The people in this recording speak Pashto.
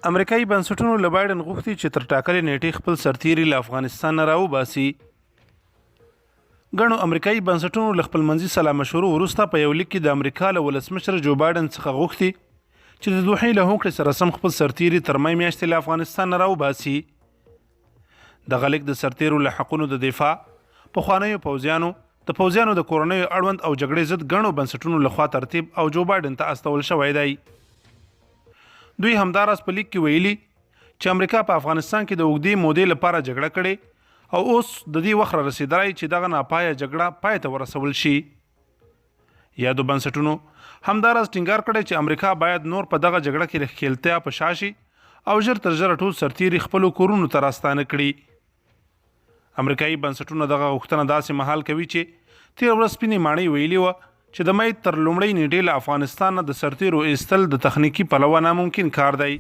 امریکايي بنسټونو له بایډن غوښتي چې تر ټاکلې نېټې خپل سرتیري له افغانستان نه راوباسي. ګڼو امریکايي بنسټونو له خپلمنځي سلا مشورو وروسته په یو لیک کې د امریکا له ولسمشر جو بایډن څخه غوښتي چې د دوحې له هوکړې سره سم خپل سرتیري تر مې میاشتې له افغانستان نه راوباسي. دغه لیک د سرتیرو له حقونو د دفاع، پخوانیو پوځیانو، د پوځیانو د کورنیو اړوند او جګړې ضد ګڼو بنسټونو لخوا ترتیب او جو بایډن ته استول شوی دی. دوی همداراز په لیک کې ویلي چې امریکا په افغانستان کې د اوږدې مودې لپاره جګړه کړې او اوس د دې وخت را رسېدلی چې دغه ناپایه جګړه پای ته ورسول شي. یادو بنسټونو همداراز ټینګار کړی چې امریکا باید نور په دغه جګړه کې له ښکېلتیا په شا شي او ژر تر ژره ټول سرتیري خپلو کورونو ته راستانه کړي. امریکایي بنسټونه دغه غوښتنه داسې مهال کوي چې تېره ورځ سپینې ماڼۍ ویلي وه چې د مۍ تر لومړۍ نېټې له افغانستان نه د سرتېرو ایستل د تخنیکي پلوه ناممکن کار دی.